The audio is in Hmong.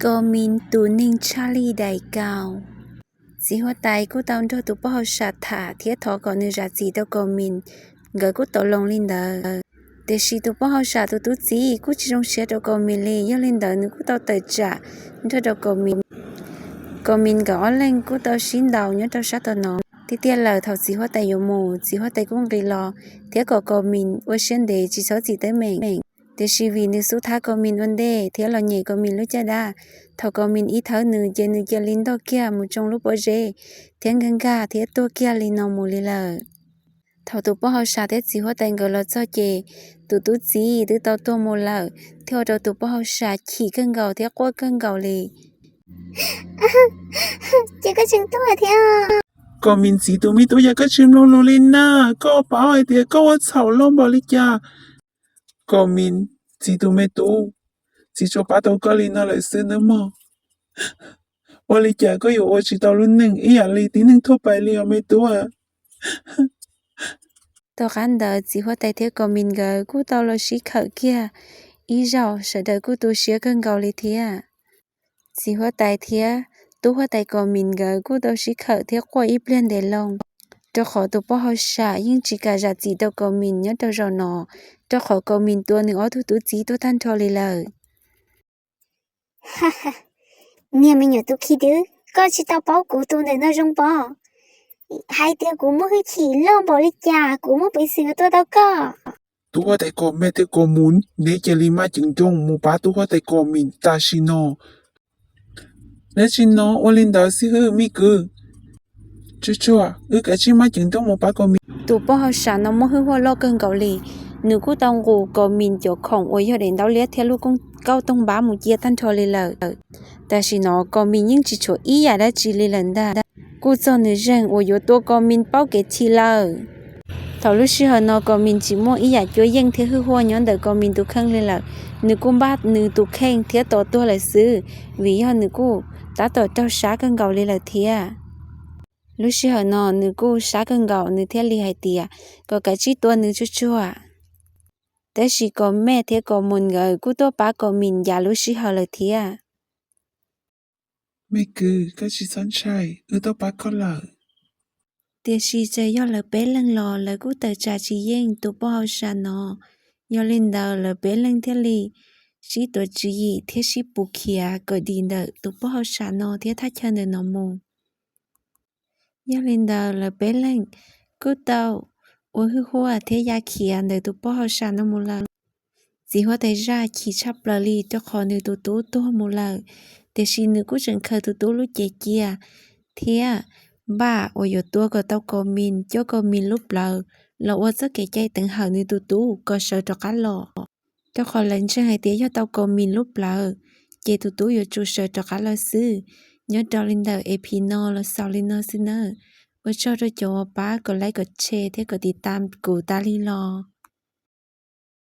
Kom Mis tus neeg tshaj lij daim kaus. Txiv huab tais kuj tau nrog tus poj hauj sam tham thiab thov kom nws zam txim rau Kom Mis, nkawd kuj tau loo li ntawd. Tiam sis tus poj hauj sam tus tub txib kuj tsis zoo siab rau Kom Mis li, yog li ntawd nws kuj tau tawm tsam nrog rau Kom Mis. Kom Mis nkawd ob leeg kuj tau sib ntaus nyob rau sab tom no. Tiag tiag lawm thaum txiv huab tais yuav mus, txiv huab tais kuj nqis los thiab kom Kom Mis ua siab ntev tsis txhob txim teeb meem. Tiam sis vim nws xub thab Kom Mis ua ntej thiab los nyem Kom Mis lub caj dab, thaum Kom Mis ib thawb nws ces nws cia li ntog kiag mus tsoo lub pob zeb thiab nkag nkag thiab tuag kiag li no mus li lawm. Thaum tus poj hauj sam thiab txiv huab tais nkawd los txog ces tus tub txib twb tau tuag mus lawm, thiaj ua rau tus poj hauj sam chim kawg nkaus thiab quaj kawg nkaus li. Ces koj tseem tuag thiab. Kom Mis txiv tus me tub, yog koj tsis mloog lus li na, koj paub hais tias koj ua txhaum loj npaum li cas. Kom Mis txiv tus me tub, txiv tsuas pab tau koj li no lawm xwb nawb mog. Ua li cas koj yuav ua tsis tau lub neej ib yam li tib neeg thuaj pais li os me tub? Tom qab ntawd txiv huab tais thiab Kom Mis nkawd kuj tau los sib khawm kiag ib zaug, sawv daws kuj tu siab kawg nkaus li thiab. Txiv huab tais thiab tub huab tais Kom Mis nkawd kuj tau sib khawm thiab quaj ib pliag ntev loo, rau qhov tus poj hauj sam yeej tsis kam zam txim rau Kom Mis nyob rau zaum no, rau qhov Kom Mis tua nws ob tug tub txib tuag tag nrho li lawm. Niag me nyuam tub khi dwb, koj tsis tau paub kuv tus ntawm no zoo pob. Hais tias kuv muaj hwj chim loj npaum li cas, kuv muaj peev xwm yuav tua tau koj. Tub huab tais Kom Mis thiab Kom Mis, neb cia li maj ceev nrooj mus pab tub huab tais Kom Mis tam sim no. Dab tsi no, ua li ntawd xib hwb me kwv? Tsuag tsuag, wb kav tsij maj ceev nrooj mus pab Kom Mis. Tus poj hauj sam no muaj hwj huaj loj kawg nkaus li, nws kuj tau nqus Kom Mis cov khoom uas yog daim ntaub liab thiab lub kauj toog npab mus cia tag nrho li lawm. Tam sim no Kom Mis yeej tsis tshuav ib yam dab tsi li lawm ntag, kuj txog nws zeeg uas yuav tua Kom Mis paub kev chim lawm. Thaum lub sij hawm no Kom Mis tsis muaj ib yam cuab yeej thiab hwj huaj nyob ntawm Kom Mis tus kheej li lawm, nws kuj npaj nws tus kheej thiab tos tuag lawm xwb, vim yog nws kuj tab tom raug sab kawg nkaus li lawm thiab. Lub sij hawm no nws kuj sab kawg nkaus, nws thiaj li hais tias kom kav tsij tua nws tsuag tsuag. Tab sis Kom Mis thiab Kom Mis nkawd kuj tuaj pab Kom Mis ncav lub sij hawm lawm thiab. Me kwv, koj tsis txhob ntshai, wb tuaj pab koj lawm. Tiam sis txawm yog lawv peb leeg los lawv kuj tawm tsam tsis yeej tus poj hauj sam no. Yog li ntawd lawv peb leeg thiaj li sib tuav tswv yim thiab sib pus khiav kom dim ntawm tus poj hauj sam no thiab thaj chaw ntawm no mus. Yog li ntawd lawv peb leeg kuj tau ua hwj huaj thiab ya khiav ntawm tus poj hauj sam no mus lawm. Txiv huab tais zaj chim tshaj plaws li rau qhov nws tus tub tuag mus lawm, tiam sis nws kuj tseem khaws tus tub lub cev cia thiab npaj uas yuav tua kom tau Kom Mis, coj Kom Mis lub plawv los ua txoj kev cai teev hawm nws tus tub kom sawv rov qab los. Rau qhov lawv ntseeg hais tias yog tau Kom Mis lub plawv ces tus tub yuav tsum sawv rov qab los xwb. Nyob rau li ntawm ep no los xaus li no xwb nawb. Ua tsaug rau cov uas pab kom like, kom share thiab kom tiv tam kuv tas li los.